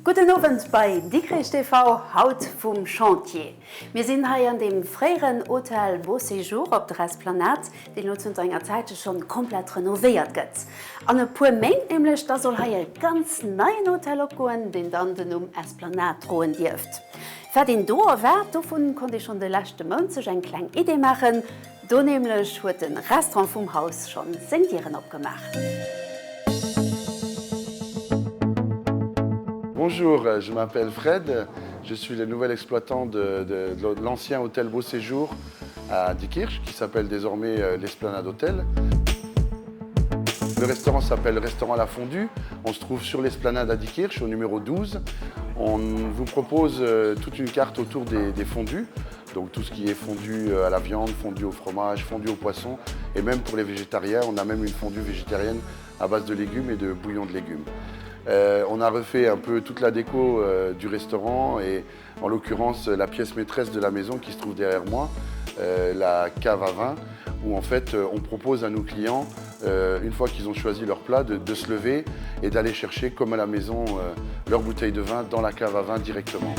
Gudden Owend bei Dikrech TV, haut vum Chantier. Mir sinn hei an deem fréieren Hotel Beau Séjour op der Esplanade, deen elo zënter enger Zäitche schonn komplett renovéiert gëtt. An e puer Méint nämlech, da soll hei e ganz neien Hotel opgoen, deen dann den Numm Esplanade droen dierft. Wat een do erwaart, dovun konnt ee schonn de leschte Mount sech eng kleng Idee maachen. Do nämlech huet de Restaurant vum Haus schonn seng Dieren opgemaach. Bonjour, je m'appelle Fred, je suis le nouvel exploitant de, de, de l'ancien hôtel Beau Séjour à Diekirch, qui s'appelle désormais euh, l'Esplanade Hôtel. Le restaurant s'appelle Restaurant La Fondue. On se trouve sur l'esplanade à Diekirch, au numéro 12. On vous propose euh, toute une carte autour des, des fondues. Donc tout ce qui est fondu euh, à la viande, fondu au fromage, fondu au poisson. Et même pour les végétariens, on a même une fondue végétarienne à base de légumes et de bouillon de légumes. Euh, on a refait un peu toute la déco euh, du restaurant et en l'occurrence la pièce maîtresse de la maison qui se trouve derrière moi, euh, la cave à vin, où en fait euh, on propose à nos clients, euh, une fois qu'ils ont choisi leur plat, de, de se lever et d'aller chercher, comme à la maison, euh, leur bouteille de vin dans la cave à vin directement.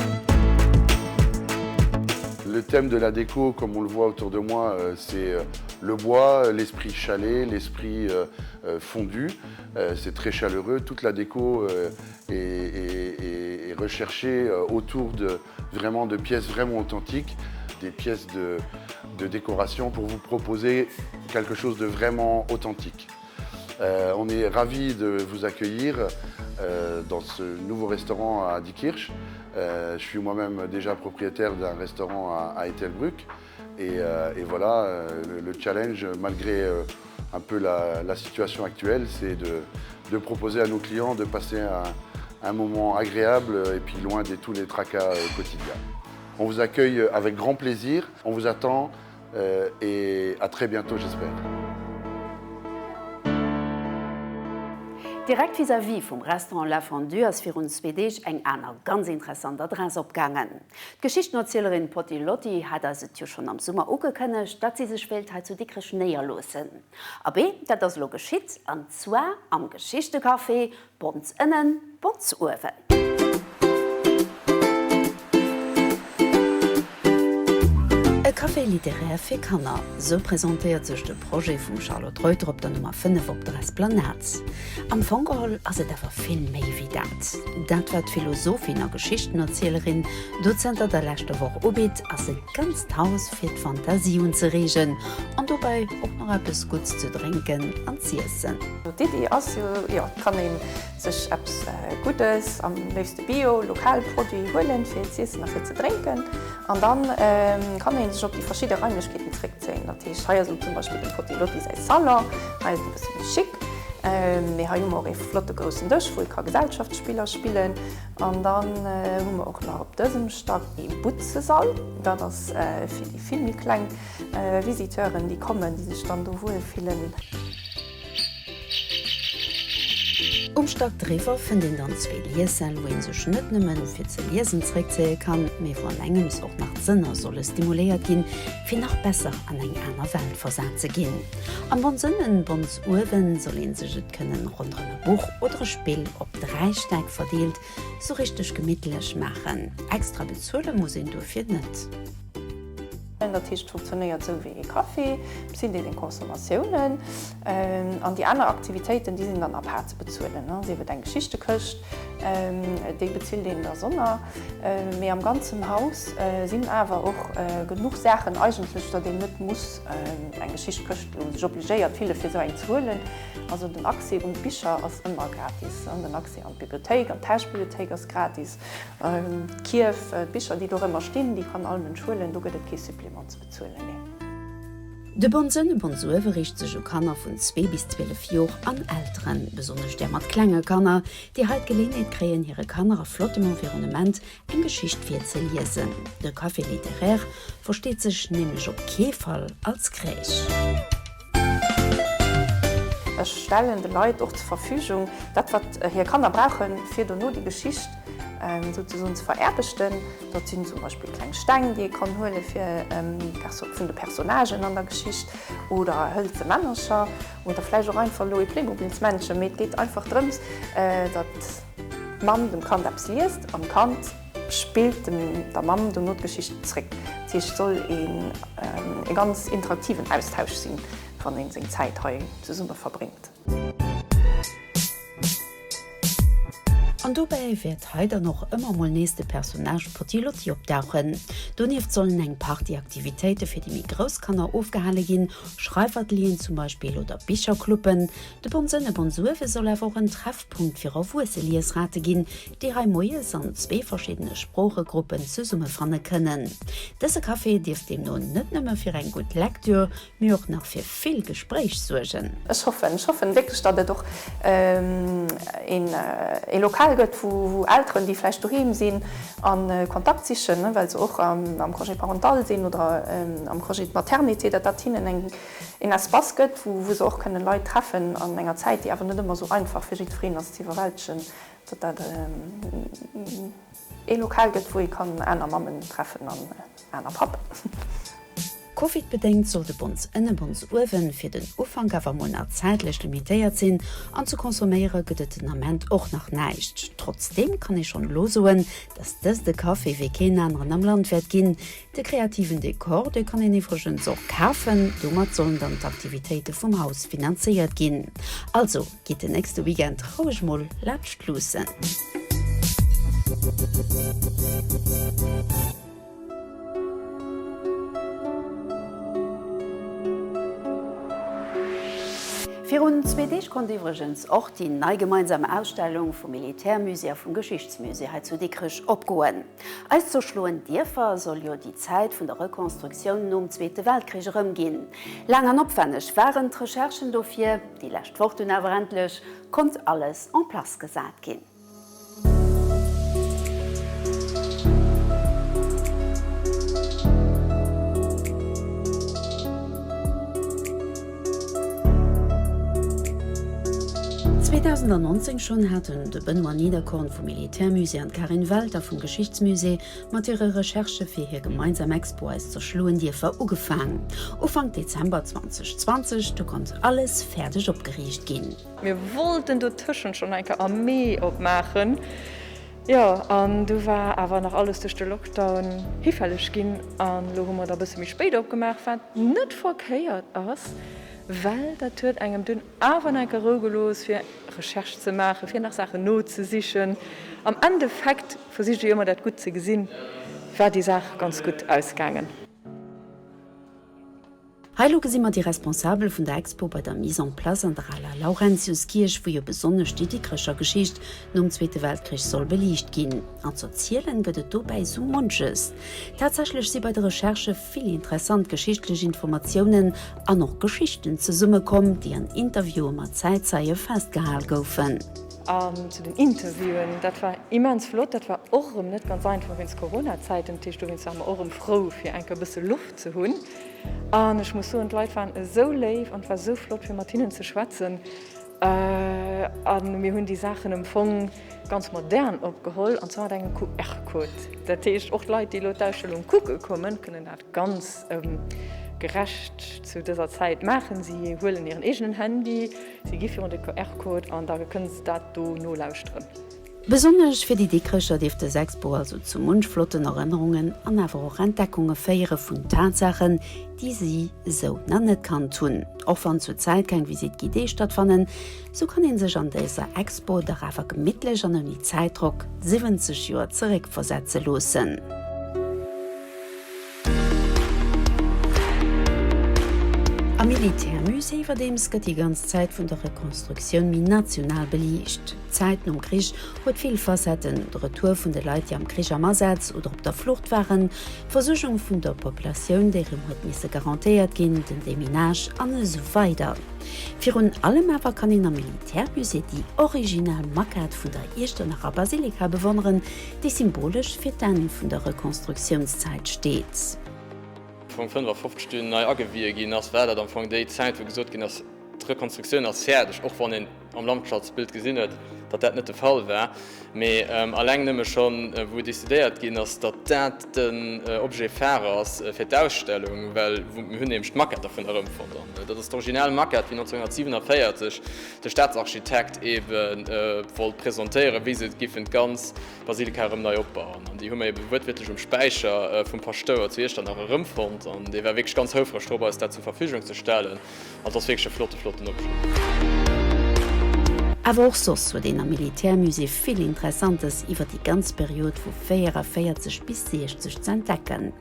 Le thème de la déco, comme on le voit autour de moi, euh, c'est euh, le bois, l'esprit chalet, l'esprit euh, fondu. C'est très chaleureux. Toute la déco est, est, est recherchée autour de vraiment de pièces vraiment authentiques, des pièces de, de décoration pour vous proposer quelque chose de vraiment authentique. Euh, on est ravis de vous accueillir euh, dans ce nouveau restaurant à Diekirch. Euh, je suis moi-même déjà propriétaire d'un restaurant à, à Ettelbruck. Et, euh, et voilà, euh, le, le challenge, malgré euh, un peu la, la situation actuelle, c'est de, de proposer à nos clients de passer un, un moment agréable et puis loin de tous les tracas euh, quotidiens. On vous accueille avec grand plaisir, on vous attend euh, et à très bientôt j'espère. Direkt vis-à-vis vum Restaurant La Fondue ass virun zwee Deeg eng aner ganz interessant Adress opgaangen. D'Geschichtenerzielerin Potty Lotty hat eis et jo schonn am Summer ugekënnegt, datt si sech wéilt hei zu Dikrech néierloossen. Abee, dat ass elo geschitt, an zwar am Geschichtecafé Bonz ënnen, Bonz uewen. E Café littéraire fir Kanner, sou presentéiert sech de Projet vum Charlotte Reuter op der Nummer 5 op der Esplanade. Am Fong geholl ass et awer vill méi wéi dat. Dat wat d'Philosophin a Geschichtenerzielerin do zënter der leschter Woch ubitt, ass e ganzt Haus fir d'Fantasie unzereegen an dobäi och nach eppes Gutts ze drénken an z'iessen. D'Iddi ass jo, jo, et kann ee sech eppes Guddes, am léifste Bio, lokal Produit huelen, fir z'iessen a fir ze drénken. An da kann ee sech op déi verschidde Raimlechkeeten zréckzéien. Dat heescht, hei ass elo zum Beispill dem Potti Lotti säi Salon, hei ass et e bësse méi chic, mee hei hu mer och ee flotte groussen Dësch, wou ee ka Gesellschaftsspiller spillen. An dann hu mer och nach op dësem Stack ee Butzesall. Dat ass fir déi vill méi kleng Visiteuren, déi kommen, déi sech dann do wuel fillen. Um Stack driwwer fënnt een dann zwee Liessäll, wou ee sech net nëmmen fir ze liesen zréckzéie kann, mee wou an engems och nach d'Sënner solle stimuléiert ginn, fir nach besser an eng aner Welt versat ze ginn. Am Bons ënnen, Bons uewen soll ee sech et kënnen ronderëm e Buch oder e Spill op 3 Stäck verdeelt sou richteg gemittlech maachen. Extra bezuele muss een duerfir net. Dat heescht, et funktionéiert esou wéi ee Café, et sinn déi seng Consommatiounen an déi aner Aktivitéiten, déi sinn dann à part ze bezuelen. Sief et eng Geschichtekëscht, déi bezilt een da sonner. Mee am ganzen Haus sinn awer och genuch Saachen eigentlech, datt een net muss eng Geschichtkëscht elo sech obligéiert fille fir esou eng ze huelen. Also den Accès un d'Bicher ass ëmmer gratis, den Accès an d'Bibliothéik, an d'Hausbibliothéik ass gratis. D'Kierf, d'Bicher, déi dorëmmer stinn, déi kann all Mënsch huelen, do gëtt et kee Supplément ze bezuelen, nee. De Bonsen Bonsuewe riicht sech u Kanner vun zwee bis 12 Jor an Elteren, besonnesch där mat klenge Kanner, déi hei d'Geleeënheet kréien, hire Kanner a flottem Environnement eng Geschicht virzeliesen. De Café littéraire versteet sech nämlech op kee Fall als Crèche. stellen de Leit och zur Verfügung dat, wat hir Kanner brauchen, fir dono déi Geschicht souzesoen ze veraarbechten. Dat sinn zum Beispill kleng Steng, déi ee kann huele fir vun de Personnagen an der Geschicht oder hëlze Männercher oder vläicht och einfach elo ee Playmobilsmännchen. Mee et geet einfach drëms, datt d'Mamm dem Kand eppes liest an d'Kand spillt dem der Mamm dono d'Geschicht zréck. Dat heescht, et soll ee ganz interaktiven Austausch sinn, wann ee seng Zäit hei zesumme verbréngt. An dobäi wäert hei dann och ëmmer mol nees de Personnage Pottilotti opdauchen. Donieft sollen eng Partie Aktivitéite fir déi méi grouss Kanner ofgehale ginn, Schreifatelieren zum Beispill oder Bichercluben. De Bonsënne Bonsuewe soll awer och en Treffpunkt fir erwuesse Liesrate ginn, déi hei moies an zwee verschiddene Sproochegruppen zesummefanne kënnen. Dëse Café dierft deemno net nëmme fir eng gutt Lektür, mee och nach fir vill Gespréich suergen. Ech hoffen, ech hoffen wierklech, datt et och een ee Lokal gëtt, wou Elteren, déi vläicht doheem sinn a Kontakt sichen, well se och am Congé parental sinn oder am Congé de maternité, datt dat hinnen eng een Espace gëtt, wou se och kënnen Leit treffen an enger Zäit, déi awer net ëmmer esou einfach fir jiddwereen ass ze iwwerwältegen, datt dat ee Lokal gëtt, wou ee kann aner Mammen treffen an aner Pappen. Covid-bedéngt soll de Bons ënne Bons uewen fir den Ufank awer mol nach zäitlech limitéiert sinn an ze consomméiere gëtt et den Ament och nach näischt. Trotzdeem kann ee schonn elo soen, dass dëst e Café wéi keen aneren am Land wäert ginn. De kreativen Dekor, dee kann een iwwregens och kafen, domat sollen dann d'Aktivitéite vum Haus finanzéiert ginn. Also gitt den nächste Weekend roueg mol laanscht luussen. Virun zwee Deeg konnt iwwregens och déi nei gemeinsam Ausstellung vum Militärmusée a vum Geschichtsmusée hei zu Dikrech opgoen. Eis zerschloen Dierfer soll jo déi Zäit vun der Rekonstruktioun nom Zweete Weltkrich erëmginn. Laang an opwänneg waren d'Recherchen dofir, déi lescht Woch dunn awer endlech konnt alles en place gesat ginn. 2019 schonn haten de Benoît Niederkorn vum Militärmusée an d'Karin Welter vum Geschichtsmusée mat hire Recherchë fir hir gemeinsam Expo Eis zerschloen Dierfer ugefaang. Ufank Dezember 2020 du konnt alles fäerdeg opgeriicht ginn. Mir wollten dotëschent schonn eng Kéier am Mee opmaachen, jo, an du war awer nach alles duerch de Lockdown hifälleg ginn. An elo hu mer da bësse méi spéit opgemaach, wat net verkéiert ass, well dat huet engem dunn awer nach eng Kéier Rou gelooss, fir Recherche ze maachen, fir nach Saachen nozesichen. Am Endeffekt versicht ee jo ëmmer dat Gutt ze gesinn, war déi Saach ganz gutt ausgaangen. Hei elo gesi mer déi Responsabel vun der Expo bei der Mise en place an der aler Laurentiuskierch, wou jo besonnesch déi Dikrecher Geschicht nom Zweete Weltkrich soll beliicht ginn. An z'erzielen gëtt et dobäi sou munches. Tatsächlech si bei de Recherchë vill interessant geschichtlech Informatiounen an och Geschichten zesummekomm, déi an Interviewe mat Zäitzeie festgehal goufen. An zu den Interviewen, dat war immens flott. Dat war och erëm net ganz einfach wéinst Corona-Zäiten. Dat heescht, dowéinst ware mer och erëm frou, fir eng Kéier e bësse Loft ze hunn. An ech muss soen, d'Leit waren esou léif an et war esou flott, fir mat hinnen ze schwätzen. A mir hunn déi Saachen am Fong ganz modern opgeholl, an zwar mat engem QR-Code. Dat heescht, och d'Leit, déi elo d'Ausstellung kucke kommen, kënnen dat ganz gerecht zu dëser Zäit maachen. Si huelen hiren eegenen Handy, si gi virun de QR-Code an da kënne se dat do nolauschteren. Besonnesch fir déi Dikrecher dierft dës Expo also zu munch flotten Erënnerungen an awer och Entdeckunge féiere vun Tatsaachen, déi si esou nach net kannt hunn. Och wann zur Zäit keng Visite guidée stattfannen, sou kann een sech an dëser Expo dach awer gemittlech an ouni Zäitdrock 70 Joer zeréckversetze loossen. Am Militärmusée iwwerdeems gëtt déi ganz Zäit vun der Rekonstruktioun méi national beliicht. D'Zäit nom Krich huet vill Facetten, de Retour vun de Leit, déi am Krich am Asaz oder op der Flucht waren, d'Versuergung vun der Populatioun, déi erëm huet misse garantéiert ginn, den Deminage an esou weider. Virun allem awer kann een am Militärmusée déi original Maquette vun der Iechternacher Basilika bewonneren, déi symbolesch fir d'Enn vun der Rekonstruktiounszäit steet. Am Fong 55 dunn nei agewie ginn ass, war dat am Fong déi Zäit, wou gesot ginn ass, D'Rekonstruktioun ass fäerdeg, och wann een am Landschaftsbild gesinn huet, datt dat net de Fall war. Mee alleng nëmme schonn, wou decidéiert ginn ass, datt dat den Objet phare ass fir d'Ausstellung, well mir hunn nämlech d'Maquette dervun erëmfonnt. An dat ass d'original Maquette, wéi 1947 de Staatsarchitekt eebe wollt presentéieren, wéi se giffen d'ganz Basilika erëm nei opbauen. An déi hu mer ebe wuertwiertlech um Späicher vum Paschtouer zu Iechternach erëmfonnt. An dee war wierklech ganz houfreg drop, eis dat zur Verfügung ze stellen. An et ass wierklech e flotte, flotten Objet. Awer och soss huet een am Militärmusée vill Interessantes iwwer déi ganz Period vu 44 bis 60 z'entdecken.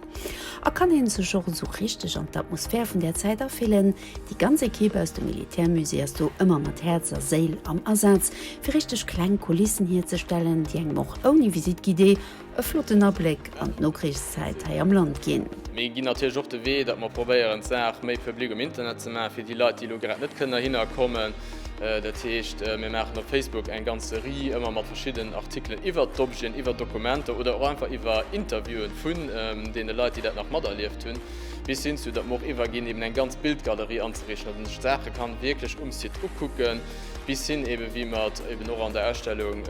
A kann een sech och esou richteg an d'Atmosphär vun där Zäit afillen. Déi ganz Ekipp aus dem Militärmusée ass do ëmmer mat Häerz a Séil am Asaz, fir richteg kleng Kulissen hierzestellen, déi engem och ouni Visite guidée e flotten Abléck an d'Nokrichszäit hei am Land ginn. Mir ginn natierlech och de Wee, datt mer probéieren, d'Saach méi public um Internet ze maachen, fir déi Leit, déi elo grad net kënnen heihinner kommen. Dat heescht, mir maachen op Facebook eng ganz Serie ëmmer mat verschiddenen Artikelen iwwert d'Objeten, iwwer Dokumenter oder och einfach iwwer Interviewen vun deene Leit, déi dat nach materlieft hunn, bis hin zu, datt mer och iwwerginn, eben eng ganz Bildgalerie anzeriichten, datt een sech d'Saache kann wierklech um Site ukucken, bis hin eben, wéi mer et eben och an der Ausstellung,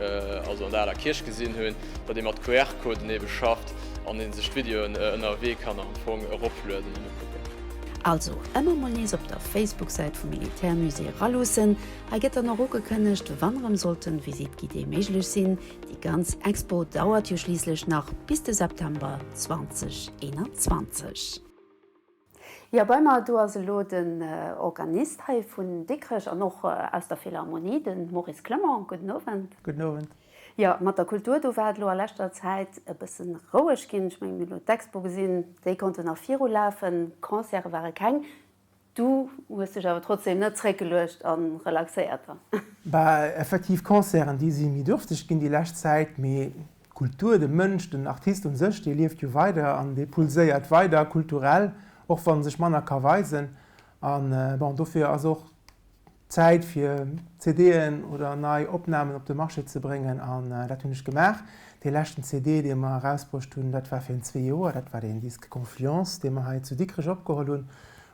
also an der aler Kierch gesinn hunn, datt ee mat QR-Coden ebe schafft an ee sech d'Videoen ënnerwee kann am Fong eroplueden an ukucken. Also ëmmer mol nees op der Facebook-Säit vum Militärmusée eraluussen. Hei gëtt dann och ugekënnegt, wann erëm sollten Visite guidée méiglech sinn. Déi ganz Expo dauert jo schliisslech nach bis de September 2021. Jo, bei mer do ass elo den Organist hei vun Dikrech an och aus der Philharmonie, de Maurice Clement. Gudden Owend. Gudden Owend. Jo, mat der Kultur, do war et elo a leschter Zäit e bësse roueg ginn. Ech mengen, mir hunn elo d'Expo gesinn, déi konnten nach virulafen, Concerte ware keng. Du hues dech awer trotzdem net zréckgeluecht a relaxéiert dann? Bah, effektiv, Concerten, déi si méi dürfteg ginn déi lescht Zäit, mee d'Kultur, de Mënsch, den Artist un sech, dee lieft jo weider an dee pulséiert weider kulturell, och wann e sech manner ka weisen. An bon, dofir ass och Zäit fir CDen oder nei Opnamen op de Marché ze bréngen an dat hunn ech gemaach. Dee leschten CD, dee mer erausbruecht hunn, dat war virun zwee Joer, dat war deen Disk Confluence, dee mer hei zu Dikrech opgeholl hunn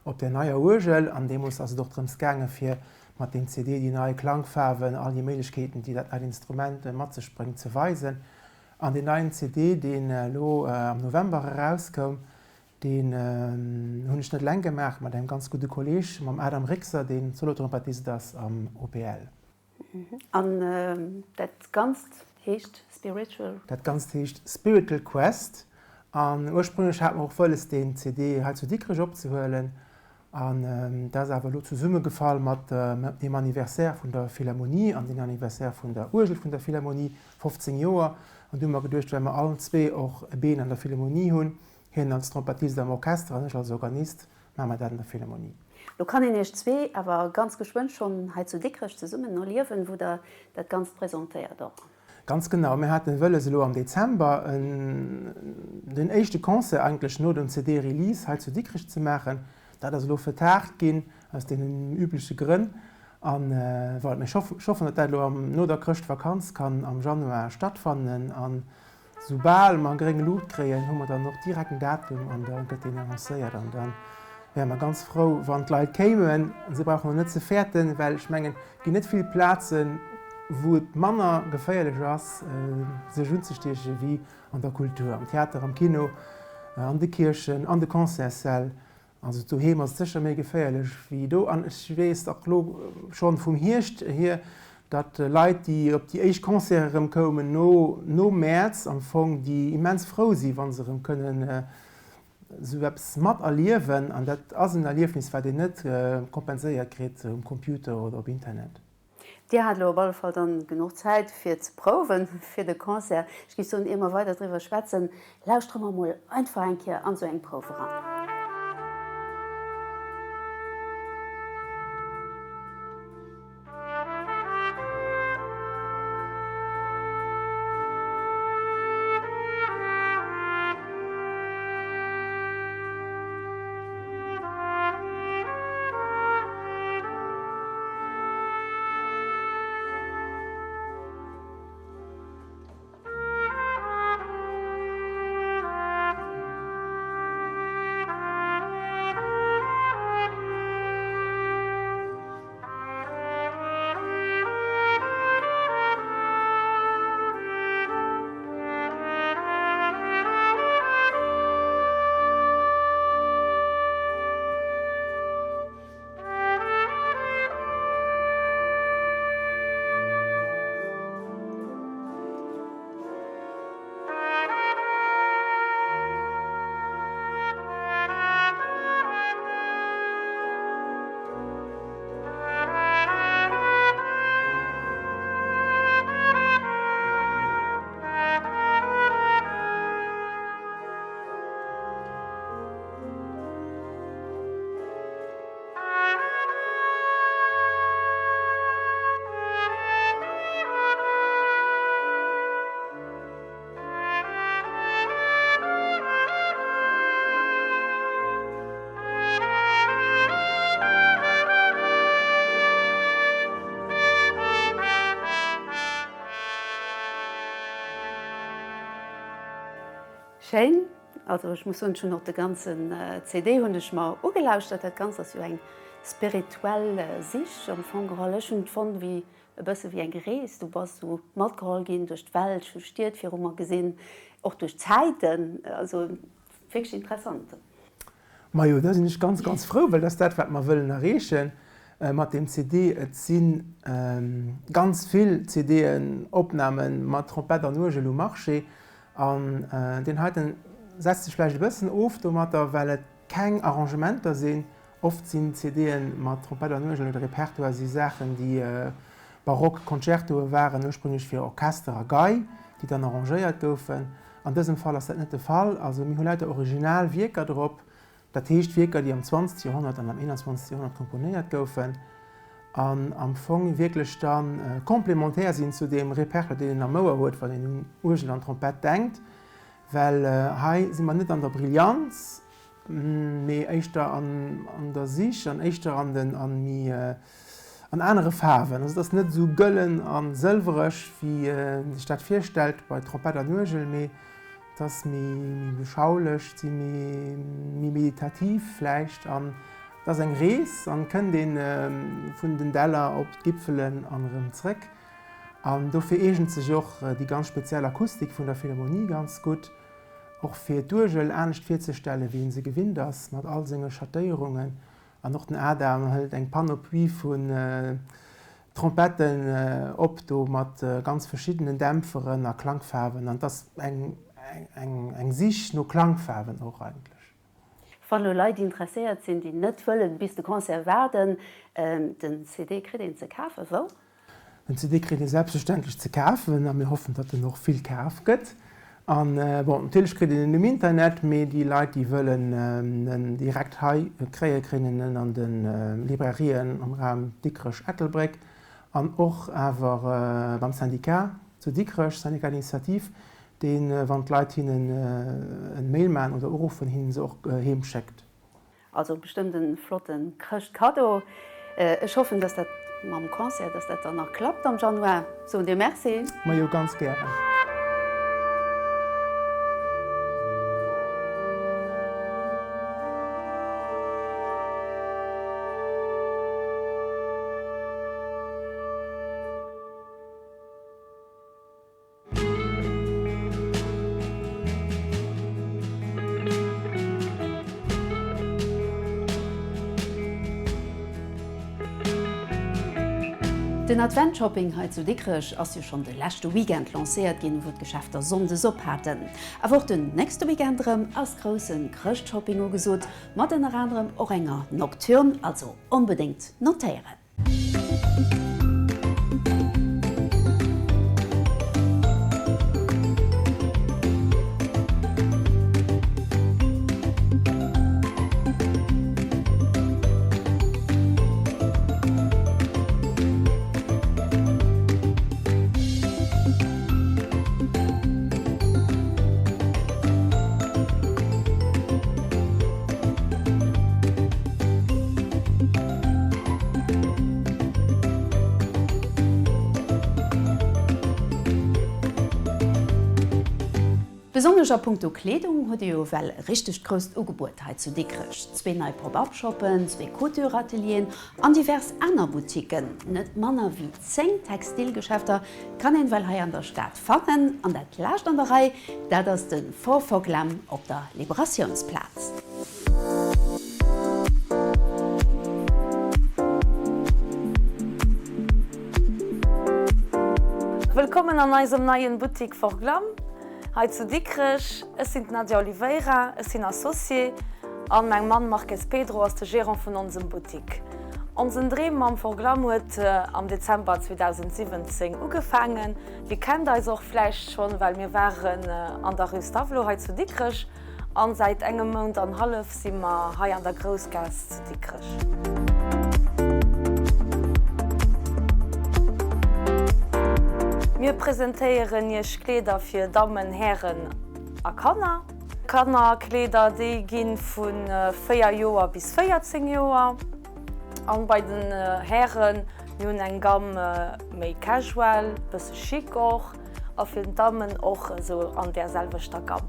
op där neier Uergel. An deemools ass et och drëms gaange fir mat deem CD déi nei Klangfaarwen, all déi Méiglechkeeten, déi dat neit Instrument mat sech bréngt, ze weisen. An deen neien CD, deen elo am November erauskoum, Deen hunn ech net eleng gemaach, mat engem ganz gudde Kolleeg, mam Adam Rixer, deen Solotrompettist ass am OPL. An dat Ganzt heescht Spiritual? Dat Ganzt heescht Spiritual Quest. An ursprünglech hate mer och wëlles, deen CD hei zu Dikrech opzehuelen. An dat ass awer elo zesummegefall mat deem Anniversaire vun der Philharmonie an den Anniversaire vun der Uergel vun der Philharmonie, 15 Joer. An du hu mer geduecht, well mer allen zwee och e Been an der Philharmonie hunn, Hien als Trompettist am Orchester an ech als Organist maache mer dat an der Philharmonie. Lo kann een iech zwee awer ganz geschwënn schonn hei zu Dikrech zesummen erliewen, wou der dat Ganzt presentéiert och. Ganz genau, mir haten wëlles elo am Dezember den éischte Concert eigentlech no dem CD-Release hei zu Dikrech ze maachen. Dat ass elo vertaagt ginn aus deenen übleche Grënn an voilà, mir hoffen, datt dat elo no der Chrëschtvakanz kann am Januar stattfannen an Soubal mer gréng Luucht kréien, hu mer dann och direkt en Datum an da gëtt deen annoncéiert. An da wäre mer ganz frou, wann d'Leit kéimen. Se brauchen och net ze fäerten, well ech mengen, et ginn net vill Plazen, wou et manner geféierlech ass, sech unzestieche wéi an der Kultur, am Theater, am Kino, an de Kierchen, an de Concertssäll. Also doheem ass et sécher méi geféierlech wéi do. An ech weess och elo schonn vum Hierscht hier, datt Leit, déi op déi éischt Concerte erëm koumen no nom Mäerz am Fong, déi immens frou si wa se erëm kënnen esou eppes materliewen. An dat ass en Erliefnis, wat een net kompenséiert kritt um Computer oder op Internet. Dir hat elo op alle Fall dann genuch Zäit fir ze prouwen fir de Concert. Ech géif soen, ier mer weider driwwer schwätzen, lauschtere mer mol einfach eng Kéier an esou eng Prouf eran. Schéin, also ech muss soen, ech hunn och de ganzen CD hunn ech mer ugelauschtert. Dat Ganzt ass jo eng spirituell Sich am Fong geholl. Ech hunn et fonnt wéi e bësse wéi eng Rees. Du bass esou matgeholl ginn duerch d'Welt, ech hu Stied viru mer gesinn, och duerch d'Zäiten. Also wierklech interessant. Majo, da sinn ech ganz, ganz frou, well dat ass dat, wat mer wëllen erreechen mat deem CD. Et si ganz vill CDen, Opname mat Trompett an Uergel um Marché. An deen heiten setzt sech vläicht e bëssen of domatter, well et keng Arrangementer sinn. Oft sinn CDe mat Trompett an Uergel oder Repertoire si Saachen, déi barock Concertoe waren, ursprünglech fir Orchester a Gei, déi dann arrangéiert goufen. An dësem Fall ass dat net de Fall. Also mir hu lauter original Wierker drop, dat heescht Wierker, déi am 20. Joerhonnert an am 21. Joerhonnert komponéiert goufen an am Fong wierklech da complémentaire sinn zu deem Repertoire, deen een am Ouer huet, wann een un Uergel an Trompett denkt. Well hei si mer net an der Brillanz, mee éischter an der Sich an éischter an den an méi an anere Faarwen. Also et ass net esou gëllen a sëlwereg, wéi een sech dat virstellt bei Trompett an Uergel, mee et ass méi beschaulech, et si méi meditativ vläicht an et ass eng Rees an et kënnt ee vun den Däller op d'Gipfelen an erëm zréck. An dofir eegent sech och déi ganz speziell Akustik vun der Philharmonie ganz gutt, och fir d'Uergel anescht virzestellen, wéi een se gewinnt ass, mat all senge Schattéierungen. An och den Adam hëlt eng Panoplie vun Trompetten op, do mat ganz verschiddenen Dämpferen a Klangfaarwen. An et ass eng Sich no Klangfaarwen och eigentlech. Wann elo Leit interesséiert sinn, déi net wëllen bis de Concert waarden, den CD kritt een ze kafen, wou? Den CD kritt ee selbstverständlech ze kafen a mir hoffen, datt en och vill kaf gëtt. An bon, natierlech kritt een en um Internet, mee déi Leit, déi wëllen en direkt hei kréien, kréien en an de Librairien am Raum Dikrech-Ettelbréck an och awer beim Syndicat zu Dikrech, Syndicat d'initiative, deen, wann d'Leit hinnen en Mail maachen oder uruffen, hinnen se och heem schéckt. Also bestëmmt en flotten Chrëschtkaddo. Ech hoffen dass dat mam Concert, dass dat dann nach klappt am Januar. Soen dir Merci. Majo, ganz gären. Den Adventshopping hei zu Dikrech ass jo schonn de leschte Weekend lancéiert ginn, wou d'Geschäfter sonndes op haten. Awer och den nächste Weekend erëm ass grousse Chrëschtshopping ugesot, mat ënner anerem och enger Nocturne, also onbedéngt notéieren! Besonnesch a punkto Kleedung hutt Dir jo ewell e richtegt grousst Ugebuet hei zu Dikrech. Zwee nei Pop-up-Shoppen, zwee Couture-Atelieren an divers aner Boutiquen. Net manner wéi 10 Textilgeschäfter kann een ewell hei an der Stad fannen. An dat lescht an der Rei, dat ass de Forforglam op der Liberatiounsplaz. Wëllkommen an eisem neien Buttik Forglam hei zu Dikrech. Ech sinn d'Nadia Oliveira, ech sinn Associée an meng Mann Marques Pedro ass de Gérant vun onsem Buttik. Onsen Dreem mam Forglam huet am Dezember 2017 ugefaangen. Dir kennt eis och vläicht schonn, well mir waren an der Rue Stavelot hei zu Dikrech. An säit engem Mount an hallef si mer hei an der Groussgaass zu Dikrech. Mir presentéieren iech Kleeder fir Dammen, Hären a Kanner. Kannerkleeder déi gi vu 4 Joer bis 14 Joer. An bei den Hären, mir hunn eng Gamme méi casual, bësse chic och. A fir d'Dammen och esou an där selwechter Gamm.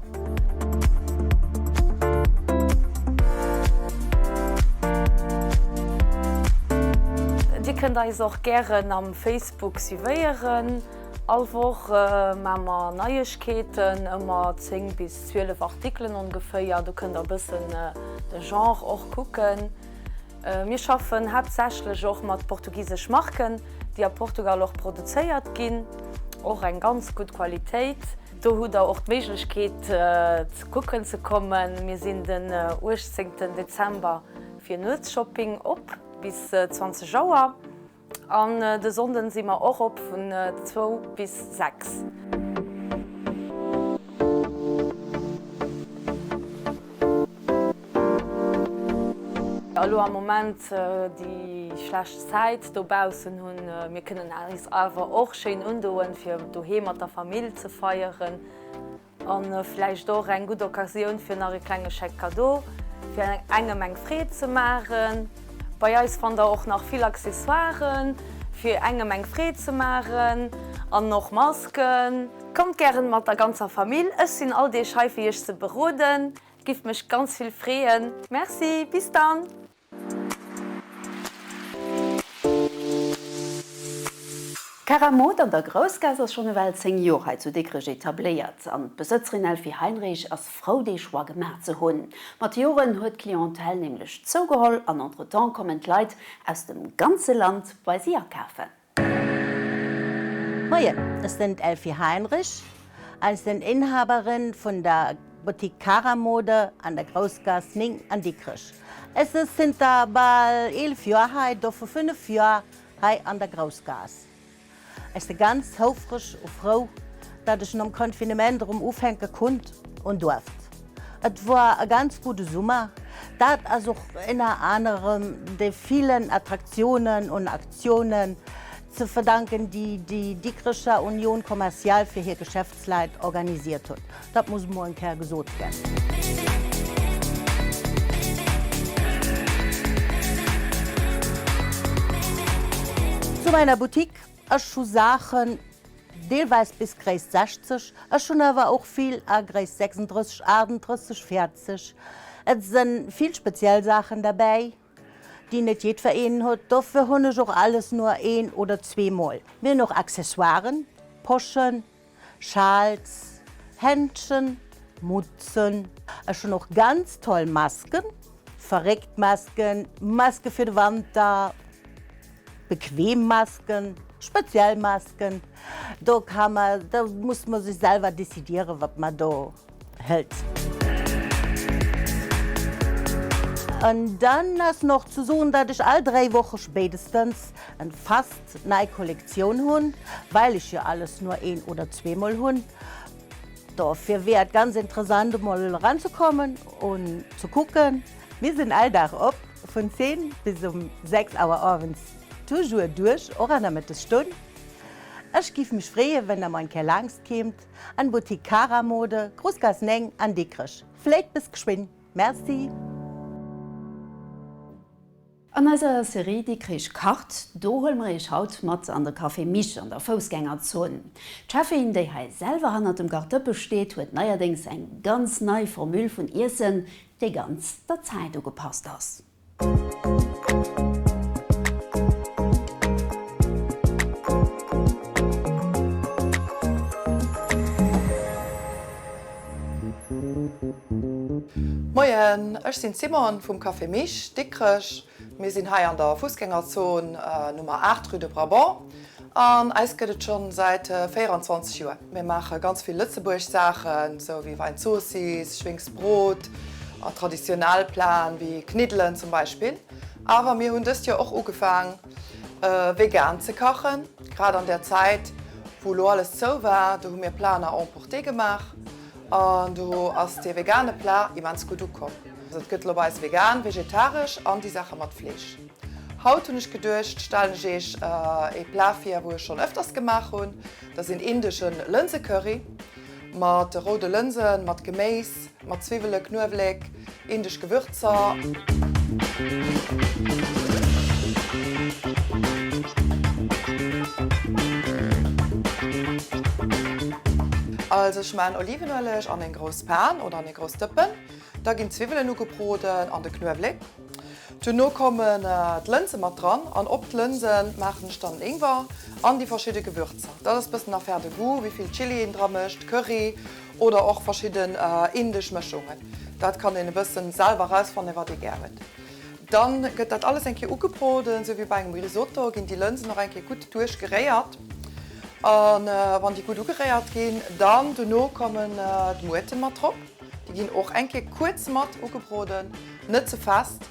Kënnt eis och gären am Facebook suivéieren. All Woch maa mer Neiegkeeten, ëmmer 10 bis 12 Artikelen ongeféier. Do kënnt der e bëssen de Genre och kucken. Mir schaffen haaptsächlech och mat portugisesch Marken, déi a Portugal och produzéiert ginn. Och eng ganz gutt Qualitéit. Do hutt der och d'Méiglechkeet ze kucken ze kommen. Mir sinn den 18 Dezember fir Nuetsshopping op bis 20 Auer an de Sonnden si mer och op vun zwou bis 6. Elo am Moment déi schlecht Zäit dobaussen hunn. Mir kënnen eis awer och schéin undoen, fir doheem mat der Famill ze feieren. A vläicht och eng gutt Occasioun fir nach e klenge Chèque cadeau, fir engem eng Freed ze maachen. Bei eis fannt der och nach vill Accessoiren, fir engem eng Freed ze maachen an och Masken. Kommt gären mat der ganzer Famill, ech sinn all Deeg hei fir iech ze beroden. Giff mech ganz vill freeën. Merci, bis dann! D'Caramod an der Groussgaass ass schonn ewell 10 Joer hei zu Dikrech etabléiert an d'Besëtzerin Elfie Heinrich ass frou dee Choix gemaach ze hunn. Mat de Joren huet d'Clientèle nämlech zougeholl an entretemps kommen d'Leit aus dem ganze Land bei si akafen. Moien, ech sinn d'Elfie Heinrich an ech sinn Inhaberin vun der Boutique Caramode an der Groussgaass 9 an Dikrech. Ech si zënter bal 11 Joer hei, dovu 5 Joer hei an der Groussgaass. Ech si ganz houfreg u frou, datt ech nom Confinement erëm ufänke konnt un duerft. Et war e ganz gudde Summer. Dat ass och ënner anerem de villen Attraktiounen un Aktiounen ze verdanken, déi déi Dikrecher Union Commerciale fir hir Geschäftsleit organisiert huet. Dat muss emol eng Kéier gesot ginn. Zu meiner Boutique, Ech hu Saachen deelweis bis Gréisst 60, ech hunn awer och vill a Gréisst 36, 38, 40. Et sënn vill speziell Saachen derbäi, déi net jiddwereen huet. Dofir hunn ech och alles nur een oder zweemol. Mir hunn och Accessoiren, Poschen, Schals, Händschen, Mutzen. Ech hunn och ganz toll Masken, verréckt Masken, Maske fir de Wanter, bequem Masken, speziell Masken. Do ka mer, do muss mer sech selwer décidieren, wat mer do hëlt. An dann ass noch ze soen, dat ech all 3 Woche spéidestens en fast nei Kollektioun hunn, well ech jo alles nur een oder zweemol hunn. Dofir wier et ganz interessant emol eranzekommen un ze kucken. Mir sinn all Dag op, vun 10 bis um 6 Auer owends, toujours duerch, och an der Mëttesstonn. Ech giff mech freeën, wenn der mol eng Kéier laangst keemt an Boutique Cara Mode, Groussgaass 9 an Dikrech. Vléit bis geschwinn. Merci. An eiser Serie Dikrich kacht, do huele mer iech haut mat an de Café Mich an der Foussgängerzon. D'Cheffin, déi hei selwer hannert dem Kachdëppe steet, huet neierdéngs eng ganz nei Formule vun Iessen, déi ganz der Zäit ugepasst ass. Moien, ech sinn d'Simone vum Café Mich, Dikrech. Mir sinn hei an der Foussgängerzon Nummer 8, Rue de Brabant, an eis gëtt et schonn säit 24 Joer. Mir maache ganz vill Lëtzebuerg Saachen, sou wéi Weinzoossiss, Schwéngsbrot a traditionell Platen wéi Kniddelen zum Beispill. Awer mir hunn dëst Joer och ugefaang vegan ze kachen, grad an der Zäit wou lo alles zou war. Do hu mir Platen à emporter gemaach an do ass dee vegane Plat immens gutt ukomm. Also et gëtt lo bei eis vegan, vegetaresch an déi Saache mat Fleesch. Haut hunn ech geduecht, stellen ech eech ee Plat vir, wou ech schonn ëfters gemaach hunn. Dat ass een indeschen Lënsecurry mat roude Lënsen, mat Geméis, mat Zwiwwele, Knuewelek, indesch Gewürzer. Also ech maan Olivenueleg an eng grouss Pan oder an ee grousst Dëppen. Da ginn d'Zwiwwelen ugebroden an de Knuewelek. Duerno kommen d'Lënse mat dran an op d'Lënse maachen ech dann den Ingwer an déi verschidde Gewürzer. Dat ass bëssen Affaire de goût, wéi vill Chili een dra mécht, Curry oder och verschidden indesch Mëschungen. Dat kann een e bëssen selwer erausfannen, wat ee gär huet. Dann gëtt dat alles eng Kéier ugebroden, sou wéi bei engem Risotto ginn déi Lënsen och eng Kéier gutt duerch geréiert. An wann déi gutt ugeréiert ginn, dann dono kommen d'Muerten mat drop. Déi ginn och eng Kéier kuerz mat ugebroden, net ze fest.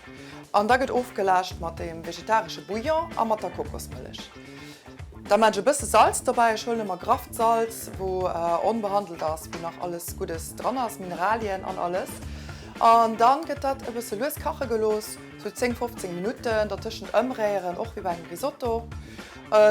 An da gëtt ofgeläscht mat dem vegetaresche Bouillon a mat der Kokosmëllech. Da maan ech e bësse Salz dobäi, ech huelen ëmmer grafft Salz wou onbehandelt ass, wou nach alles Guddes dran ass, Mineralien an alles. An dann gëtt dat e bësse lues kache gelooss, sou 10, 15 Minutten, dertëschent ëmréieren, och wéi bei engem Risotto,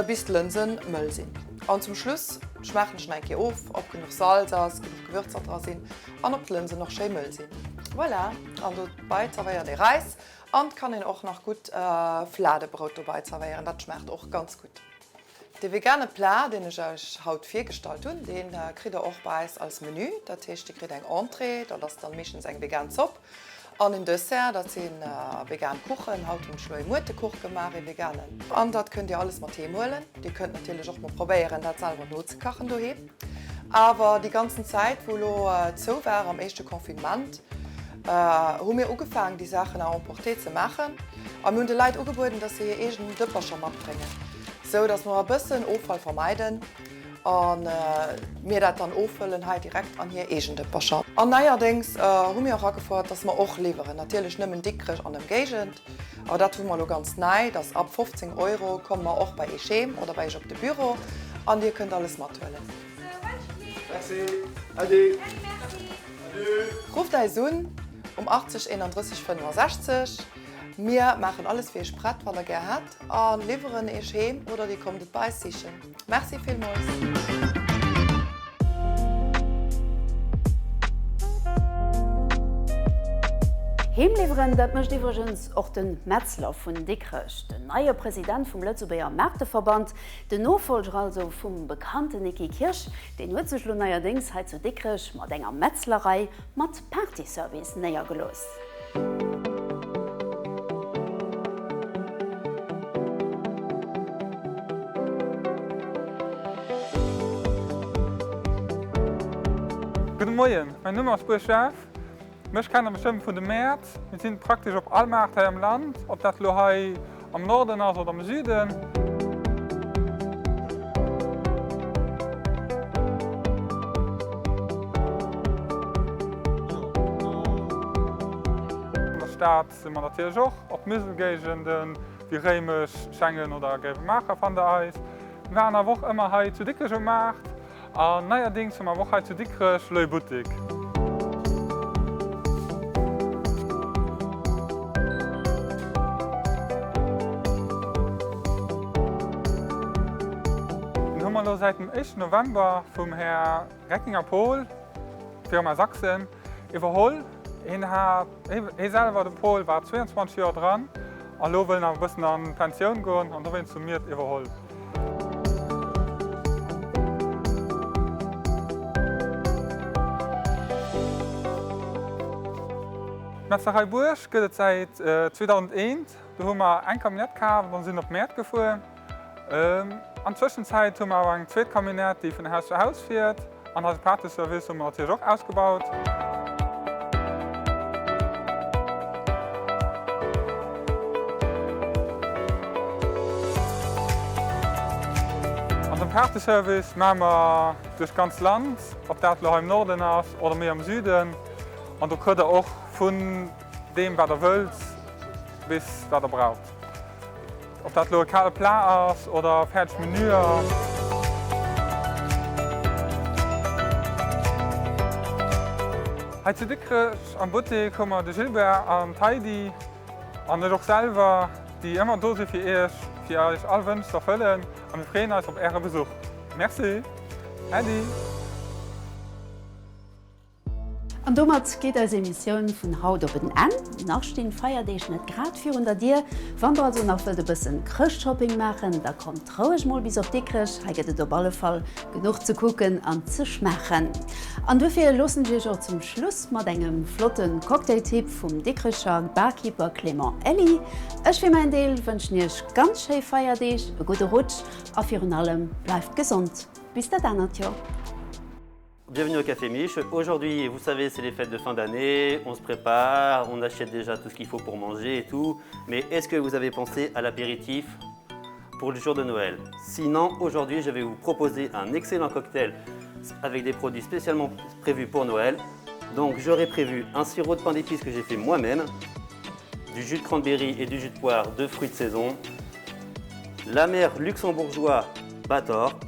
bis d'Lënsen mëll sinn. An zum Schluss schmaachen ech nach eng Kéier of, ob genuch Salz ass, genuch Gewürzer dra sinn an ob d'Lënsen och schéi mëll sinn. Voilà, an dobäi zerwéiert ee Räis. An 't kann een och nach gutt Fladebrout dobei zerwéieren, dat schmaacht och ganz gutt. De vegane Plat, deen ech Iech haut virgestallt hunn, dee kritt der och bei eis als Menü. Dat heescht, dir kritt eng Entrée, dat ass dann meeschtens eng vegan Zopp, an en Dessert, dat si vegan Kuchen. Haut hunn ech elo ee Muertekuch gemaach, ee veganen. An dat kënnt dir alles mat heem huelen. Dir kënnt natierlech och mol probéieren, dat selwer nozekachen doheem. Awer déi ganzen Zäit, wou elo zou war am éischte Confinement, hu mir ugefaangen, déi Saachen à emporter ze maachen. A mir hunn de Leit ugebueden, dass se hir eegen Dëppercher matbréngen, sou dass mer e bëssen Offall vermeiden a mir dat dann offëllen hei direkt an hir eegen Dëppercher. An neierdéngs hu mir och agefouert, dass mer och liwweren, natierlech nëmmen Dikrech an Ëmgéigend. Awer dat hu mer elo ganz nei, dass ab 15 Euro komme mer och bei Iech heem oder bei Iech op de Büro an Dir kënnt alles mathuelen. Rufft eis un um 80 31 65. Mir maachen alles fir Iech prett, wat der gär hätt a liwweren Iech heem oder Dir kommt et bei eis sichen. Merci villmools. Heem liwweren, dat mécht iwwregens och de Metzler vun Dikrech, den neie President vum Lëtzebuerger Maarteverband, den Nofollger also vum bekannten Niki Kirsch, deen huet sech elo neierdéngs hei zu Dikrech mat enger Metzlerei mat Partyservice néiergelooss. Gudde Moien, mäin Numm ass Buerg Jeff. Mech kennt der bestëmmt vun de Mäert. Mir sinn praktesch op all Maart hei am Land, ob dat elo hei am Norden ass oder am Süden. An der Stad si mer natierlech och, op Muselgéigenden wéi Réimech, Schengen oder Gréiwemaacher fannt der eis. Mir waren awer och ëmmer hei zu Dikrech um Maart. An neierdings hu mer awer och hei zu Dikrech leu Buttik. Den hu mer elo säit dem éischten November vum Här Reckinger Paul, Firma Sachsen, iwwerholl. Hien hat, hie selwer, de Paul, war 22 Joer dran an elo wëll en awer e bëssen an d'Pensioun goen an dowéinst hu mir et iwwerholl. D'Metzlerei Buerg gëtt et säit 2001. Do hu mer eng Camionnette kaf an sinn op d'Mäert gefuer. An Zwëschenzäit hu mer awer eng zweet Camionnette, déi vun Haus zu Haus fiert. An eise Partyservice hu mer natierlech och ausgebaut. An dem Partyservice maache mer duerch d'ganz Land, ob dat elo hei am Norden ass oder méi am Süden. An do kritt der och vun deem wat der wëllt bis wat der braucht. Ob dat elo e kale Plat ass oder fäerdeg Menüer. Hei zu Dikrech am Buttek hu mer de Gilbert an d'Heidi an ech och selwer, déi ëmmer do si fir iech, fir iech all Wënsch z'erfëllen a mir freeën eis op äre Besuch. Merci. Äddi. An domat geet eis Emissioun vun haut op en Enn. Nach stinn d'Feierdeeg net grad virun der Dier. Wann der also nach wëllt e bëssen Chrëschtshopping maachen, da kommt roueg mol bis op Dikrech. Hei gëtt et op alle Fall genuch ze kucken an ze schmaachen. An dofir loossen ech iech och zum Schluss mat engem flotte Cocktailtipp vum Dikrecher Barkeeper Clément Elli. Ech fir mäin Deel wënschen iech ganz schéi Feierdeeg, e gudde Rutsch a virun allem bleift gesond. Bis dat anert Joer! Bienvenue au Café Mich. Aujourd'hui, vous savez, c'est les fêtes de fin d'année, on se prépare, on achète déjà tout ce qu'il faut pour manger et tout. Mais est-ce que vous avez pensé à l'apéritif pour le jour de Noël Sinon, aujourd'hui, je vais vous proposer un excellent cocktail avec des produits spécialement prévus pour Noël. Donc, j'aurais prévu un sirop de pain d'épices que j'ai fait moi-même, du jus de cranberry et du jus de poire de fruits de saison, la mer luxembourgeois Bator,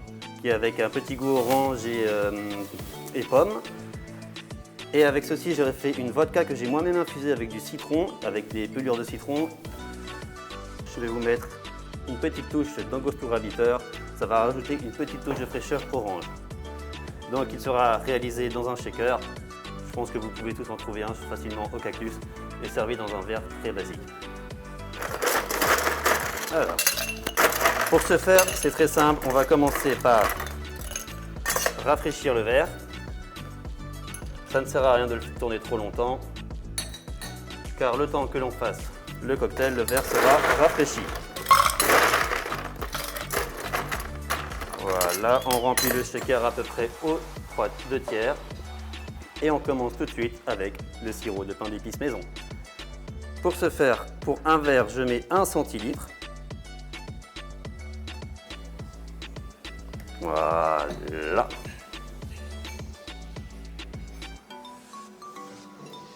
qui est avec un petit goût orange et, euh, et pomme. Et avec ceci, j'aurais fait une vodka que j'ai moi-même infusée avec du citron, avec des pelures de citron. Je vais vous mettre une petite touche d'Angostura Bitter. Ça va rajouter une petite touche de fraîcheur orange. Donc il sera réalisé dans un shaker. Je pense que vous pouvez tous en trouver un facilement au cactus et servi dans un verre très basique. Alors, pour ce faire, c'est très simple. On va commencer par rafraîchir le verre. Ça ne sert à rien de le tourner trop longtemps, car le temps que l'on fasse le cocktail, le verre sera rafraîchi. Voilà, on remplit le shaker à peu près au 3 2 tiers. Et on commence tout de suite avec le sirop de pain d'épices maison. Pour ce faire, pour un verre, je mets 1 centilitre. Voilà.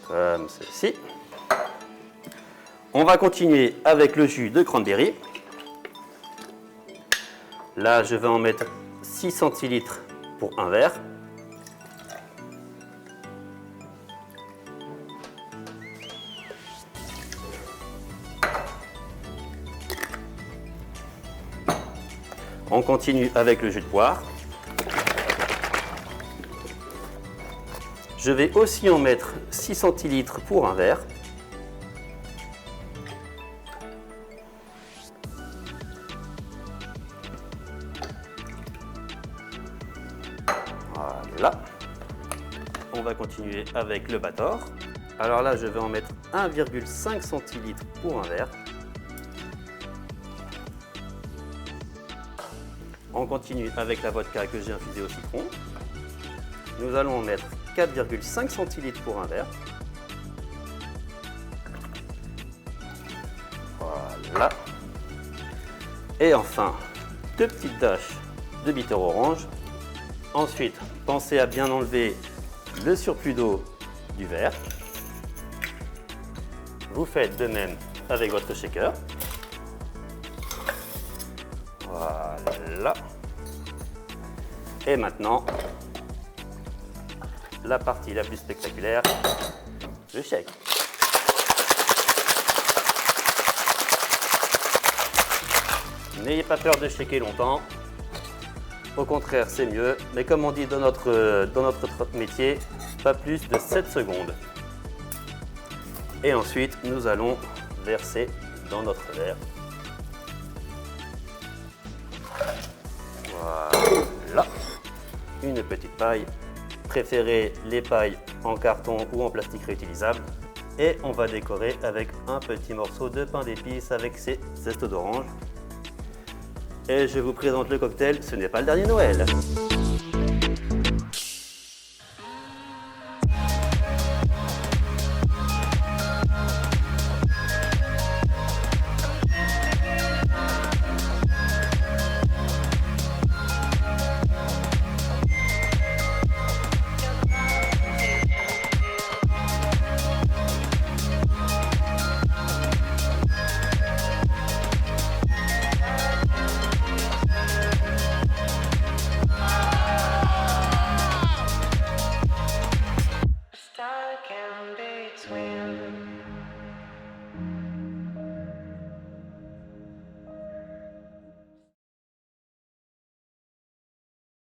Comme ceci. On va continuer avec le jus de cranberry. Là, je vais en mettre 6 centilitres pour un verre. On continue avec le jus de poire. Je vais aussi en mettre 6 centilitres pour un verre. Voilà. On va continuer avec le bâtard. Alors là, je vais en mettre 1,5 centilitre pour un verre. On continue avec la vodka que j'ai infusée au citron. Nous allons en mettre 4,5 centilitres pour un verre. Voilà. Et enfin, deux petites taches de bitter orange. Ensuite, pensez à bien enlever le surplus d'eau du verre. Vous faites de même avec votre shaker. Voilà. Et maintenant, la partie la plus spectaculaire, le chèque. N'ayez pas peur de shaker longtemps. Au contraire, c'est mieux. Mais comme on dit dans notre, dans notre métier, pas plus de 7 secondes. Et ensuite, nous allons verser dans notre verre. Voilà. Une petite paille. Préférez les pailles en carton ou en plastique réutilisable. Et on va décorer avec un petit morceau de pain d'épices avec ses zestes d'orange. Et je vous présente le cocktail, ce n'est pas le dernier Noël.